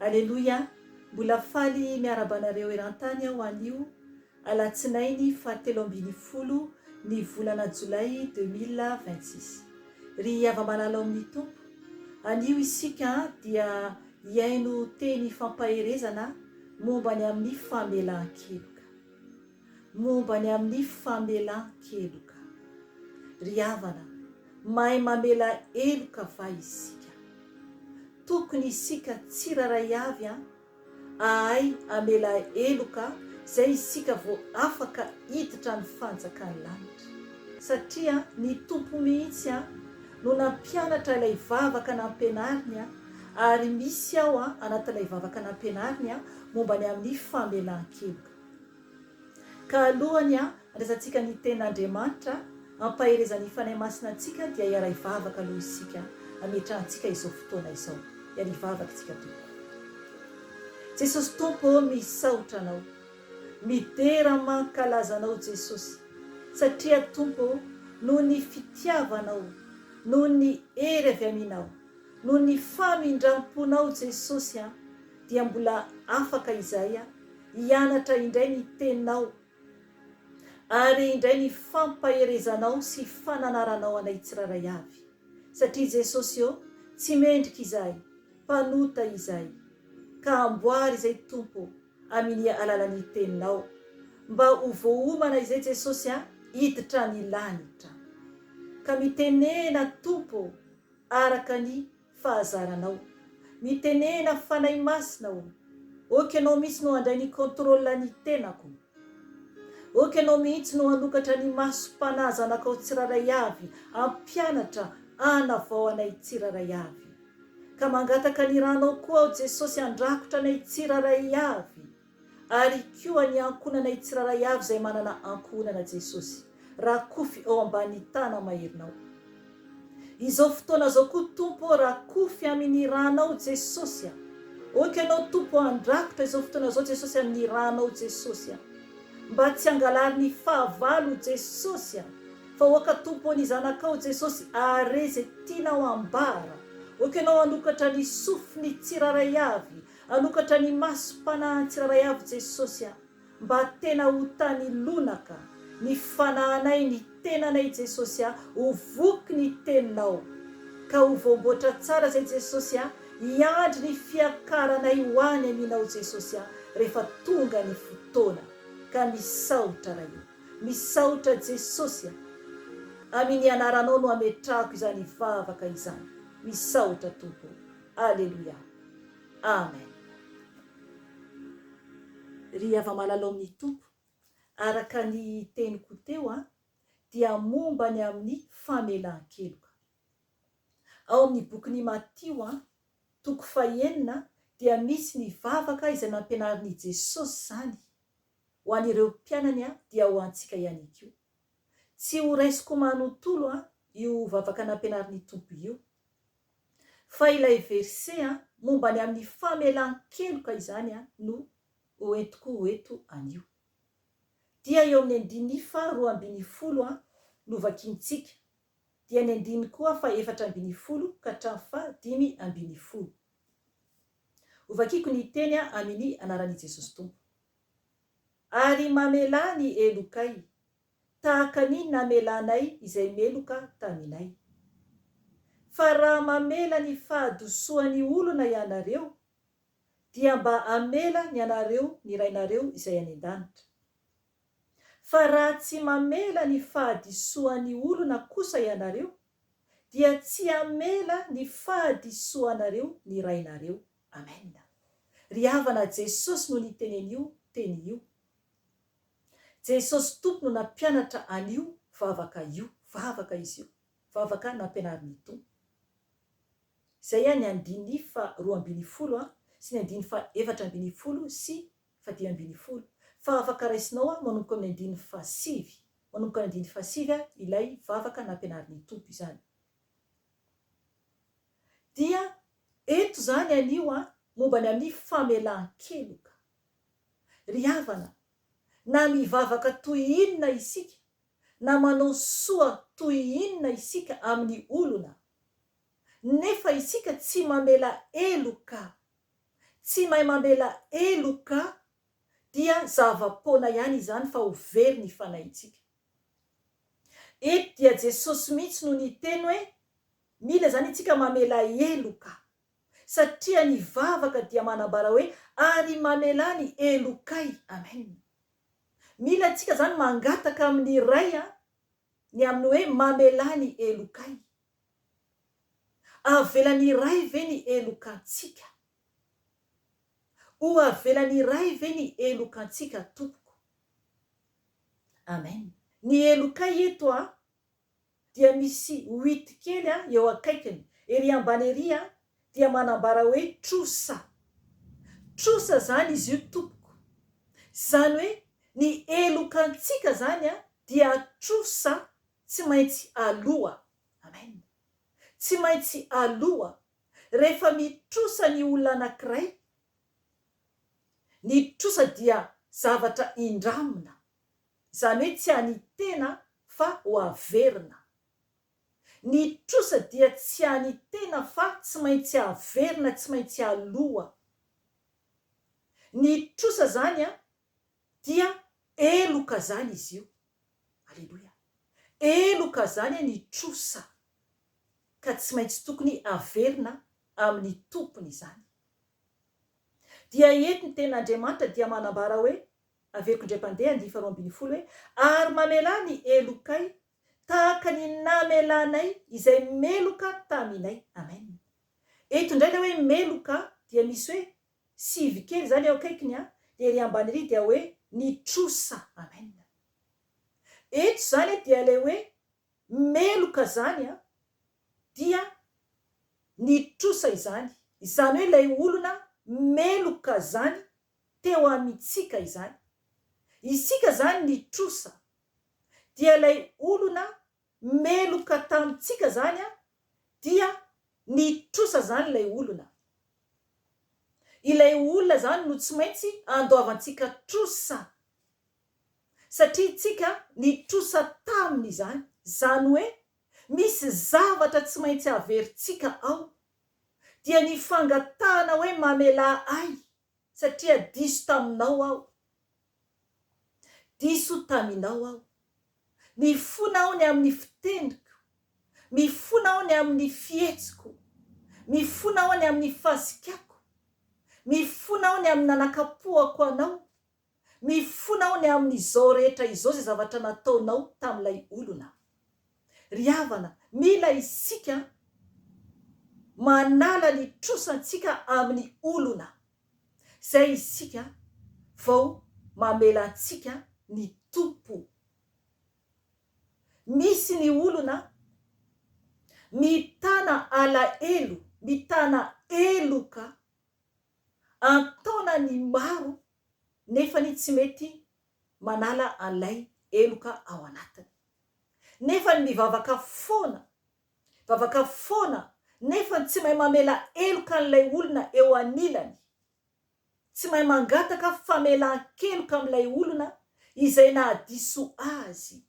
Aleloia! Mbola faly miarahaba anareo eran-tany aho anio alatsinainy faha 13 ny volana jolay 2026. Ry hava-malala ao amin'ny Tompo, anio isika dia hihaino teny fampaherezana momba ny amin'ny famelan-keloka. Momba ny amin'ny famelan-keloka. Ry havana, mahay mamela heloka va isika? Tokony isika tsirairay avy an, ahay hamela heloka zay isika vao afaka hiditra ny fanjakan'ny lanitra. Satria ny Tompo mihitsy an, no nampianatra ilay vavaka nampianariny an, ary misy ao an, anatin'ilay vavaka nampianariny an, momba ny amin'ny famelan-keloka. Ka alohany handraisantsika ny Tenin'Andriamanitra, hampaherezan'ny Fanahy Masina antsika dia hiara-hivavaka aloha isika hametrahantsika izao fotoana izao. Hiara-hivavaka isika tompoko. Jesosy Tompo ô misaotra Anao. Midera mankalaza Anao Jesosy satria Tompo ô noho ny fitiavanao, noho ny hery avy Aminao, noho ny famindram-ponao Jesosy a dia mbola afaka izahay hianatra indray ny Teninao ary indray ny fampaherezanao sy fananaranao anay tsirairay avy. Satria Jesosy ô, tsy mendrika izahay, mpanota izahay. Ka amboary izay Tompo amini alalan'ny Teninao. Mba ho voaomana izay Jesosy a, hiditra ny lanitra. Ka mitenena Tompo araka ny fahazaranao. Mitenena Fanahy Masina o! Ok ianao mihitsy no handray ny contrôle ny tenako. Ok ianao mihitsy no hanokatra ny masom-panahy zanakao tsirairay avy, hampianatra, hanavao anay tsirairay avy. Ka mangataka ny ranao koa aho Jesosy handrakotra anay tsirairay avy. Ary koa ny ankohonanay tsirairay avy izay manana ankohonana Jesosy, rakofy eo ambany tana maherinao. Izao fotoana zao koa Tompo ô rakofy amin ny ranao Jesosy a! Ok ianao Tompo handrakotra izao fotoana zao Jesosy amin ny ranao Jesosy a! Mba tsy hangalary ny fahavalo Jesosy a! Fa oka Tompo ô ny zanakao Jesosy ahare ze tianao ambara, ok ianao hanokatra ny sofiny tsirairay avy Hanokatra ny masom-panahin'ny tsirairay avy Jesosy a! Mba tena ho tany lonaka ny fanahinay ny tenanay Jesosy a! Ho voky ny teninao ka ho voamboatra tsara zay Jesosy a! Hiandry ny fiakaranay ho any aminao Jesosy a! Rehefa tonga ny fotoana ka misaotra Ray o! Misaotra Jesosy a! Aminy anaranao no ametrahako izany vavaka izany. Misaotra Tompo o! Aleloia! Amen! Ry hava-malala ao amin'ny Tompo, araka ny teniko teo dia momba ny amin'ny famelan-keloka. Ao amin'ny bokin'i Matio toko fahenina dia misy ny vavaka izay nampianarin'i Jesosy izany ho an'ireo mpianany dia ho antsika ihany koa. Tsy ho raisiko manontolo io vavaka nampianarin'ny Tompo io. Fa ilay verset momba ny amin'ny famelan-keloka izany no ho entiko ho eto anio. Dia eo amin'ny andininy faha 12 no vakintsika, dia ny andininy koa faha 14 ka hatramin'ny faha 15. Ho vakiko ny teny amini anaran'i Jesosy Tompo. Ary mamelà ny helokay, tahaka ny namelanay izay meloka taminay. Fa raha mamela ny fahadisoan'ny olona ianareo, dia mba hamela ny anareo ny Rainareo izay any an-danitra. Fa raha tsy mamela ny fahadisoan'ny olona kosa ianareo, dia tsy hamela ny fahadisoanareo ny Rainareo. Amen. Ry havana, Jesosy no niteny an'io teny io. Jesosy Tompo no nampianatra an'io vavaka io, vavaka izy io, vavaka nampianarin'ny Tompo. Izay ny andininy faha 12 sy ny andininy faha 14 sy faha 15. Fa afaka raisinao manomboka amin'ny andininy faha sivy, manomboka amin'ny andininy faha sivy ilay vavaka nampianarin'ny Tompo izany. Dia eto izany anio momba ny amin'ny famelan-keloka. Ry havana, na mivavaka toy inona isika, na manao soa toy inona isika amin'ny olona, nefa isika tsy mamela heloka, tsy mahay mamela heloka dia zava-poana ihany izany fa ho very ny fanahintsika. Eto dia Jesosy mihitsy no niteny hoe mila izany isika mamela heloka satria ny vavaka dia manambara hoe ary mamelà ny helokay. Amen. Mila antsika izany mangataka amin'ny Ray ny amin'ny hoe mamelà ny helokay. Avelan'ny Ray ve ny helokantsika? Ho avelan'ny Ray ve ny helokantsika tompoko? Amen. Ny helokay eto an dia misy huit kely an eo akaikiny, ery ambany ery an dia manambara hoe trosa. Trosa zany izy io tompoko. Zany hoe ny helokantsika zany an dia trosa tsy maintsy aloa. Amen. Tsy maintsy aloa. Rehefa mitrosa ny olona anankiray, ny trosa dia zavatra indramina, izany hoe tsy an'ny tena fa ho averina. Ny trosa dia tsy an'ny tena fa tsy maintsy averina, tsy maintsy aloa. Ny trosa izany dia heloka izany izy io. Aleloia. Heloka izany ny trosa ka tsy maintsy tokony averina amin'ny tompony izany. Dia eto ny tenin'Andriamanitra dia manambara hoe, averiko indray mpandeha andihy faharoa ambin'ny folo hoe, ary mamelà ny helokay tahaka ny namelanay izay meloka taminay. Amen. Eto indray ilay hoe meloka dia misy hoe sivy kely izany eo akaikiny an, dia ery ambany ery dia hoe ny trosa. Amen. Eto izany dia ilay hoe meloka izany an, dia ny trosa izany, izany hoe ilay olona meloka izany teo amintsika izany. Isika izany nitrosa, dia ilay olona meloka tamintsika izany an, dia nitrosa izany ilay olona. Ilay olona izany no tsy maintsy andoavantsika trosa, satria isika nitrosa taminy izany, izany hoe Misy zavatra tsy maintsy averintsika ao, dia ny fangatahana hoe mamelà ahy satria diso taminao aho. Diso taminao aho. Mifona aho ny amin'ny fiteniko, mifona aho ny amin'ny fihetsiko, mifona aho ny amin'ny fasikako, mifona aho ny amin'ny nanakapohako anao, Mifona aho ny amin'izao rehetra izao izay zavatra nataonao tamin'ilay olona. Ry havana, mila isika manala ny trosantsika amin'ny olona. Izay isika vao mamela antsika ny Tompo. Misy ny olona mitana alahelo, mitana heloka An-taonany maro nefany tsy mety manala an'ilay heloka ao anatiny. Nefany mivavaka foana, vavaka foana nefany tsy mahay mamela heloka an'ilay olona eo anilany. Tsy mahay mangataka famelan-keloka amin'ilay olona izay nahadiso azy.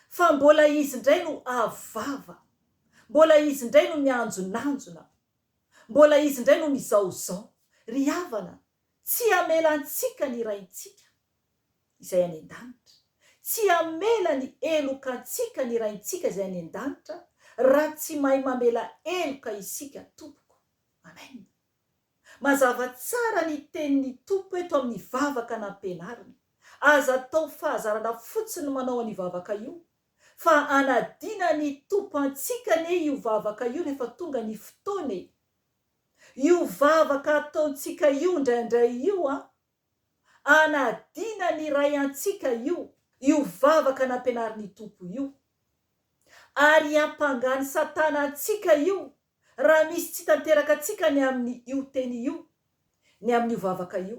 Fa mbola izy indray no avo vava, mbola izy indray no mianjonanjona. Mbola izy indray no mizaozao. Ry havana, tsy hamela antsika ny Raintsika izay any an-danitra. Tsy hamela ny heloka antsika ny Raintsika izay any an-danitra raha tsy mahay mamela heloka isika tompoko. Amen. Mazava tsara ny tenin'ny Tompo eto amin'ny vavaka nampianariny. Aza atao fahazarana fotsiny ny manao an'io vavaka io Fa hanadina ny Tompo antsika anie io vavaka io rehefa tonga ny fotoana e! Io vavaka ataontsika io indraindray io an, hanadina ny Ray antsika io, io vavaka nampianarin'ny Tompo io. Ary hiampangan'i Satana antsika io raha misy tsy tanteraka antsika ny amin'io teny io, ny amin'io vavaka io.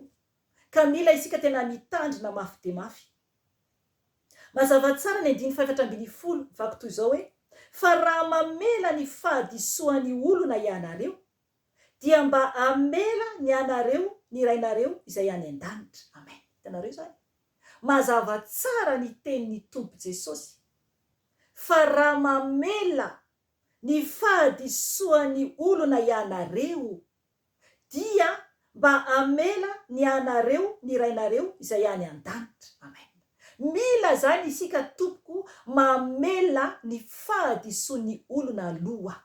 Ka mila isika tena mitandrina mafy dia mafy. Mazava tsara ny andininy faha-14, mivaky toy izao hoe, Fa raha mamela ny fahadisoan'ny olona ianareo, dia mba hamela ny anareo ny Rainareo izay any an-danitra. Amen. Hitanareo izany? Mazava tsara ny tenin'ny Tompo Jesosy, fa raha mamela ny fahadisoan'ny olona ianareo, dia mba. mba hamela ny anareo ny Rainareo izay any an-danitra. Amen. Mila zany isika tompoko mamela ny fahadisoan'ny olona aloha.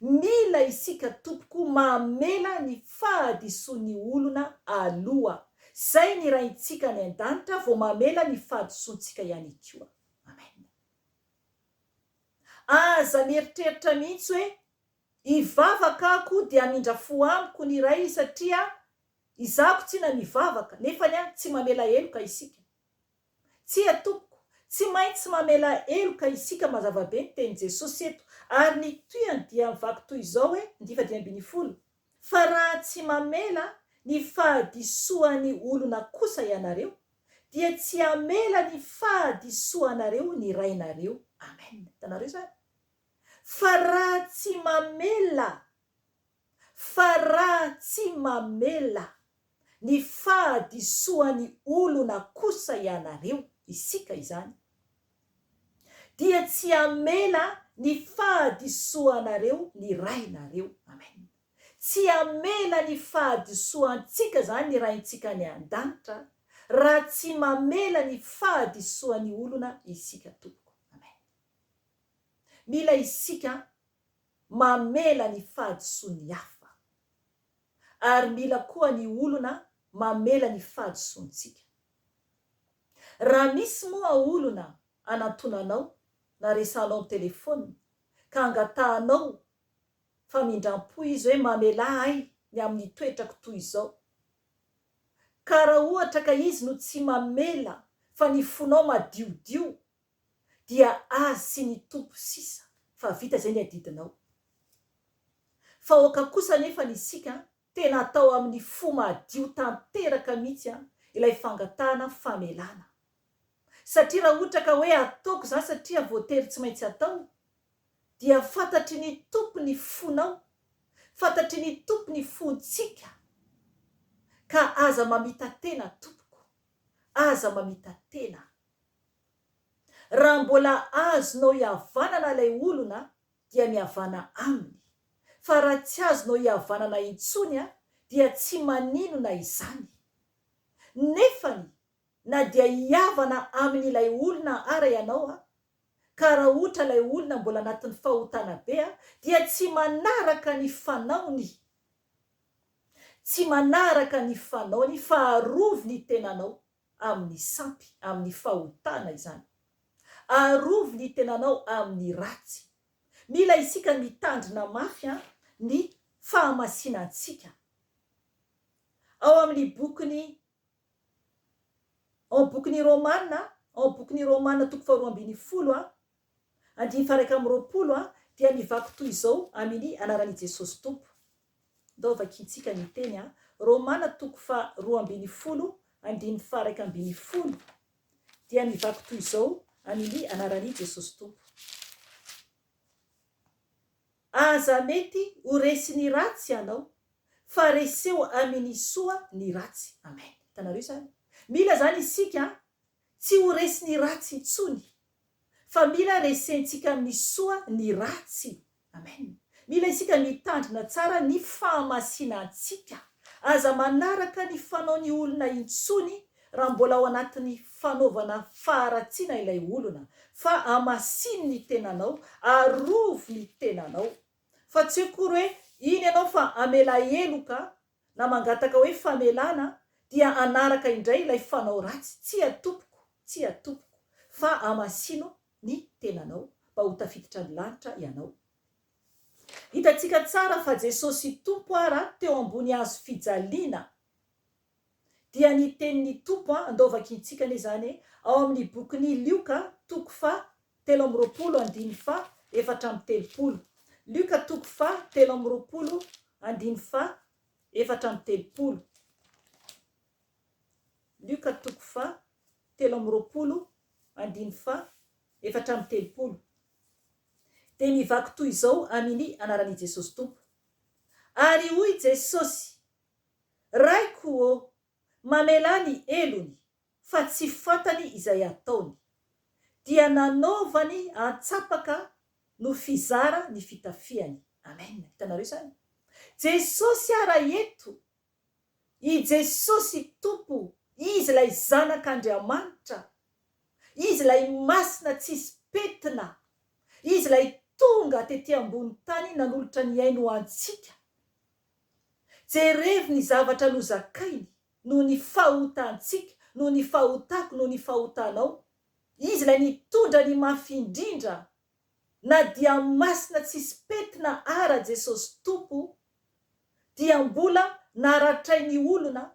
Mila isika tompoko mamela ny fahadisoan'ny olona aloha. Zay ny Raintsika any an-danitra vao mamela ny fahadisoantsika ihany koa. Amen. Aza mieritreritra mihitsy hoe hivavaka ako dia hamindra fo amiko ny Ray satria izako tsinona mivavaka nefany an tsy mamela heloka isika. Tsia tompoko, tsy maintsy mamela heloka isika mazava be ny tenin'i Jesosy eto ary ny tohiny dia mivaky toy izao hoe, andiany faha-15, Fa raha tsy mamela ny fahadisoan'ny olona kosa ianareo dia tsy hamela ny fahadisoanareo ny Rainareo. Amen. Hitanareo izany? Fa raha tsy mamela, fa raha tsy mamela ny fahadisoan'ny olona kosa ianareo, isika izany, dia tsy hamela ny fahadisoanareo ny Rainareo. Amen. Tsy hamela ny fahadisoantsika izany ny Raintsika any an-danitra raha tsy mamela ny fahadisoan'ny olona isika tompoko. Amen. Mila isika mamela ny fahadisoan'ny hafa. Ary mila koa ny olona mamela ny fahadisoantsika. Raha misy moa olona anantonanao na resahanao amin'ny telefaonina ka angatahanao famindram-po izy hoe mamelà ahy ny amin'ny toetrako toy izao. Ka raha ohatra ka izy no tsy mamela fa ny fonao madiodio dia azy sy ny Tompo sisa fa vita izay ny adidinao. Fa aoka kosa anefa ny isika tena atao amin'ny fo madio tanteraka mihitsy ilay fangatahana famelana. Satria raha ohatra ka hoe ataoko izany satria voatery tsy maintsy atao dia fantatry ny Tompo ny fonao, fantatry ny Tompo ny fontsika, ka aza mamita-tena tompoko, aza mamita-tena. Raha mbola azonao ihavanana ilay olona dia mihavana aminy, fa raha tsy azonao ihavanana intsony dia tsy maninona izany. Nefany na dia hihavana amin'ilay olona ara ianao ka raha ohatra ilay olona mbola anatin'ny fahotana be dia tsy manaraka ny fanaony, tsy manaraka ny fanaony fa arovy ny tenanao amin'ny sampy, amin'ny fahotana izany. Arovy ny tenanao amin'ny ratsy. Mila isika mitandrina mafy ny fahamasinantsika. Ao amin'ny bokin'ny Ao amin'ny bokin'ny Romana, ao amin'ny bokin'ny Romana toko faharoa ambinifolo, andininy faha-21, dia mivaky toy izao amin'ny anaran'i Jesosy Tompo. Ndao vakintsika ny teny, Romana toko faha-12, andininy faha-11, dia mivaky toy izao amin'ny anaran'i Jesosy Tompo. Aza mety ho resin'ny ratsy ianao, fa reseo aminy soa ny ratsy. Amen. Hitanareo izany? Mila izany isika tsy ho resin'ny ratsy intsony, fa mila resentsika amin'ny soa ny ratsy. Amen. Mila isika mitandrina tsara ny fahamasinantsika. Aza manaraka ny fanaon'ny olona intsony raha mbola ao anatin'ny fanaovana faharatsiana ilay olona, fa hamasino ny tenanao, arovy ny tenanao. Fa tsy akory hoe iny ianao fa hamela heloka na mangataka hoe famelana dia hanaraka indray ilay fanao ratsy, tsia tompoko, tsia tompoko, fa hamasino ny tenanao mba ho tafiditra ny lanitra ianao. Hitantsika tsara fa Jesosy Tompo ara teo ambony hazo fijaliana dia ny tenin'ny Tompo an, andao vakintsika anie izany e, ao amin'ny bokin'i Lioka toko faha 23 andininy faha 34. Lioka toko faha 23 andininy faha 34. Lioka toko faha 23 andininy faha 34. Dia mivaky toy izao aminy anaran'i Jesosy Tompo. Ary hoy Jesosy, Raiko ô, mamelà ny helony, fa tsy fantany izay ataony. Dia nanaovany antsapaka no fizara ny fitafiany. Amen. Hitanareo izany? Jesosy ara eto. I Jesosy Tompo, Izy ilay Zanak'Andriamanitra, Izy ilay Masina tsisy pentina, Izy ilay tonga tety ambony tany nanolotra ny ainy ho antsika. Jerevo ny zavatra nozakainy noho ny fahotantsika, noho ny fahotako, noho ny fahotanao. Izy ilay nitondra ny mafy indrindra na dia masina tsisy pentina ara Jesosy Tompo dia mbola naratrain'ny olona,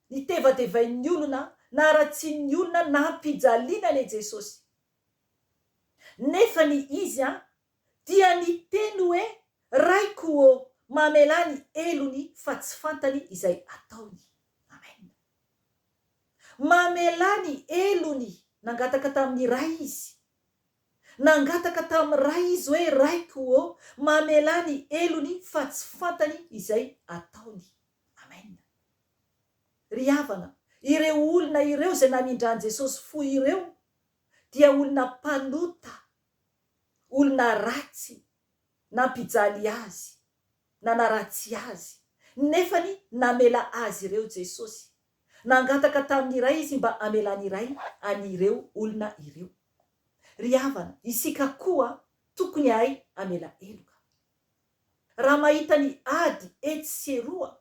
nitevatevain'ny olona, naharatsian'ny olona, nampijaliana anie Jesosy. Nefa ny Izy an dia niteny hoe Raiko ô mamelà ny helony fa tsy fantany izay ataony. Amen. Mamelà ny helony, nangataka tamin'ny Ray Izy. Nangataka tamin'ny Ray izy hoe, Raiko ô, mamelà ny helony fa tsy fantany izay ataony. Amen. Ry havana, ireo olona ireo izay namindran'i Jesosy fo ireo dia olona mpanota, olona ratsy, nampijaly azy, nanaratsy azy, nefany namela azy ireo Jesosy. Nangataka tamin'ny Ray izy mba hamelan'ny Ray an'ireo olona ireo. Ry havana, isika koa tokony hahay hamela heloka. Raha mahita ny ady etsy sy eroa,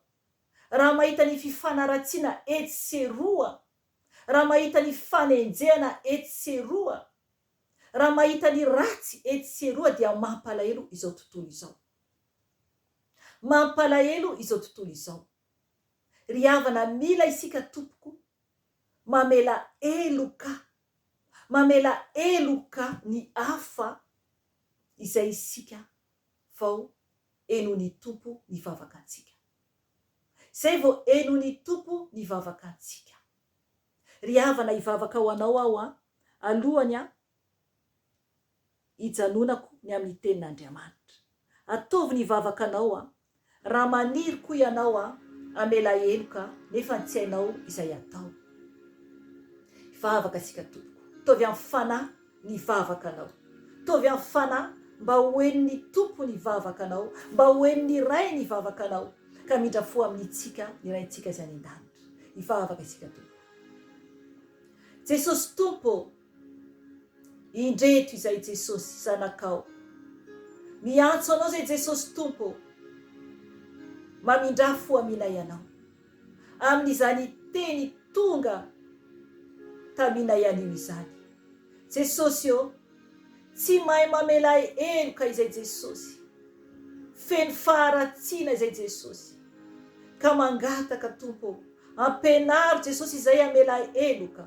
raha mahita ny fifanaratsiana etsy sy eroa, raha mahita ny fanenjehana etsy sy eroa, raha mahita ny ratsy etsy sy eroa dia mampalahelo izao tontolo izao. Mampalahelo izao tontolo izao. Ry havana mila isika tompoko mamela heloka mamela heloka ny hafa izay isika vao henoin'ny Tompo ny vavaka antsika. Izay vao henoin'ny Tompo ny vavaka antsika. Ry havana hivavaka ho anao aho an, alohany an, hijanonako ny amin'ny tenin'Andriamanitra. Ataovy ny vavakanao an, raha maniry koa ianao an, hamela heloka nefa tsy hainao izay atao. Hivavaka isika tompoko. Ataovy amin'ny fanahy ny vavakanao. Ataovy amin'ny fanahy mba ho henon'ny Tompo ny vavakanao, mba ho henon'ny Ray ny vavakanao, ka hamindra fo amintsika ny Raintsika izay any an-danitra. Hivavaka isika tompoko. Jesosy Tompo ô! Indreto izay Jesosy zanakao. Miantso anao izay Jesosy Tompo ô. Mamindrà fo aminay Ianao. Amin'izany teny tonga taminay anio izany. Jesosy ô, tsy mahay mamela heloka izay Jesosy. Feno faharatsiana izay Jesosy. Ka mangataka Tompo ô, Ampianaro Jesosy izay hamela heloka.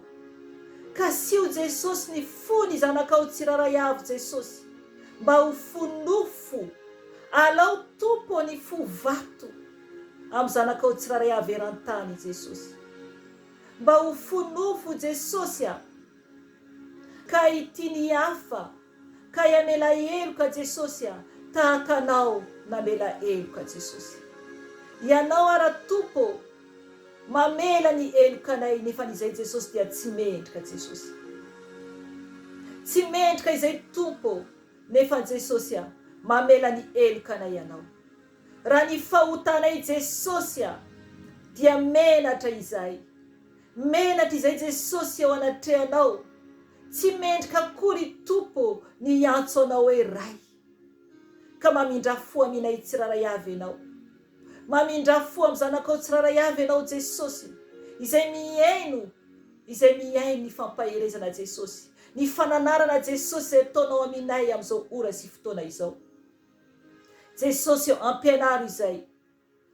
Kasiho Jesosy ny fo ny zanakao tsirairay avy Jesosy mba ho fo nofo alao Tompo ny fo vato am zanakao tsirairay avy erantany Jesosy mba ho fo nofo Jesosy a ka hitia ny hafa Kay hamela heloka Jesosy a, tahaka Anao namela heloka Jesosy. Ianao ara Tompo ô, mamela ny helokanay nefany izay Jesosy dia tsy mendrika Jesosy. Tsy mendrika izay Tompo ô, nefa Jesosy a, mamela ny helokanay Ianao. Raha ny fahotanay Jesosy a, dia menatra izahay. Menatra izay Jesosy eo anatrehanao. Tsy mendrika akory Tompo ny hiantso Anao hoe Ray. Ka mamindrà fo aminay tsirairay avy Ianao. Mamindrà fo amin'ny zanakao tsirairay avy Ianao Jesosy, izay mihaino, izay mihaino ny fampaherezana Jesosy, ny fananarana Jesosy izay ataonao aminay amin'izao ora sy fotoana izao. Jesosy ô, ampianaro izay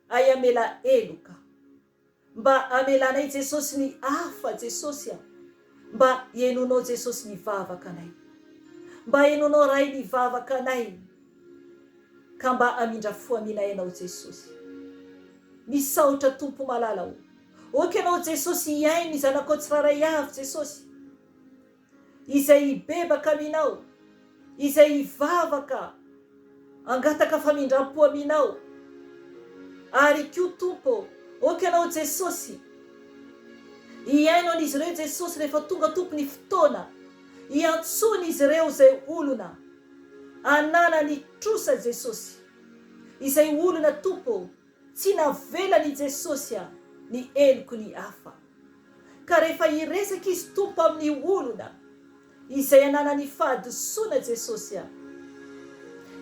hay hamela heloka. Mba amelanay Jesosy ny hafa Jesosy a! Mba henonao Jesosy ny vavaka anay. Mba henonao Ray ny vavaka anay ka mba hamindra fo aminay Ianao Jesosy. Misaotra Tompo malala o! Ok Ianao Jesosy hihaino ny zanakao tsirairay avy Jesosy. Izay hibebaka aminao, izay hivavaka hangataka famindram-po aminao, ary koa Tompo ô, aoka Ianao Jesosy hihaino an'izy ireo Jesosy rehefa tonga Tompo ny fotoana hiantsoan'izy ireo izay olona ananany trosa Jesosy, izay olona Tompo ô, Tsy navelan' i Jesosy a! ny heloky ny hafa. Ka rehefa hiresaka izy Tompo amin'ny olona izay ananany fahadisoana Jesosy a,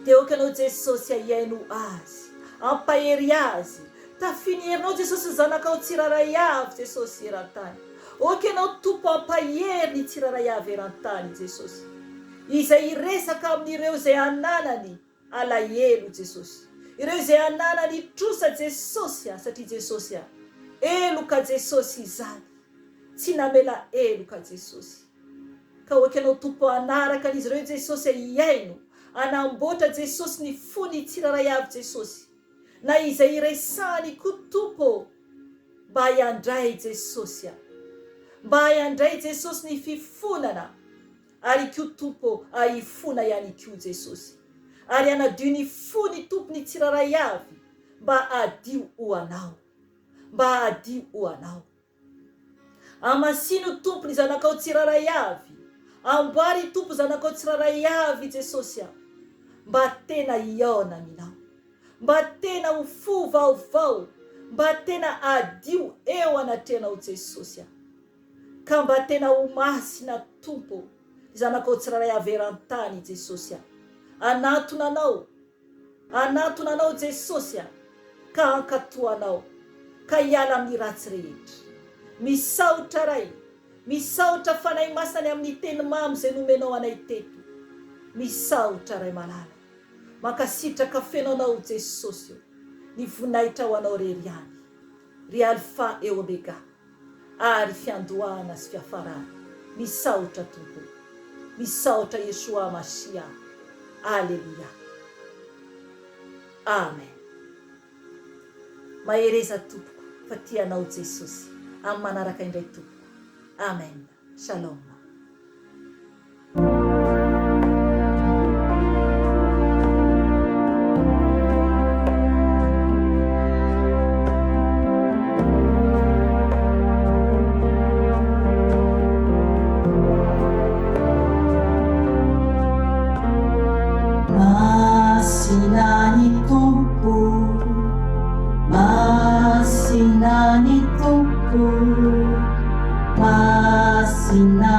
dia aoka Ianao Jesosy a hihaino azy, hampahery azy, tafio ny herinao Jesosy ny zanakao tsirairay avy Jesosy eran-tany. Aoka Ianao Tompo hampahery ny tsirairay avy eran-tany Jesosy, izay hiresaka amin'ireo izay ananany alahelo Jesosy. Ireo izay ananany trosa Jesosy a, satria Jesosy a, heloka Jesosy izany, tsy namela heloka Jesosy. Ka aoka Ianao Tompo hanaraka an'izy ireo Jesosy a, hihaino, hanamboatra Jesosy ny fony tsirairay avy Jesosy, na izay iresahany koa Tompo ô, mba hiandray Jesosy a, mba hiandray Jesosy ny fifonana. Ary koa Tompo ô, ahifona ihany koa Jesosy. Ary hanadio ny fo ny Tompo ny tsirairay avy mba hadio ho Anao. Mba hadio ho Anao. Amasino Tompo ny zanakao tsirairay avy. Amboary Tompo zanakao tsirairay avy Jesosy a. Mba tena hihaona Aminao. Mba tena ho fo vaovao. Mba tena hadio eo anatrehanao Jesosy a. Ka mba tena ho masina Tompo ô, ny zanakao tsirairay avy eran-tany Jesosy a. Hanantona Anao, hanantona Anao Jesosy a, ka hankatò Anao, ka hiala amin'ny ratsy rehetra. Misaotra Ray, misaotra Fanahy Masina ny amin'ny teny mamy izay nomenao anay teto. Misaotra Ray malala. Mankasitraka feno Anao Jesosy ô. Ny voninahitra ho Anao rery ihany. Ry Alpha et Omega. Ary fiandohana sy fiafarana. Misaotra Tompo o. Misaotra Yeshua Mashiah. Aleloia. Amen. Mahereza tompoko fa tia anao Jesosy. Amin'ny manaraka indray tompoko. Amen. Shalom. Masina ny Tompo, Masina ny Tompo, Masina.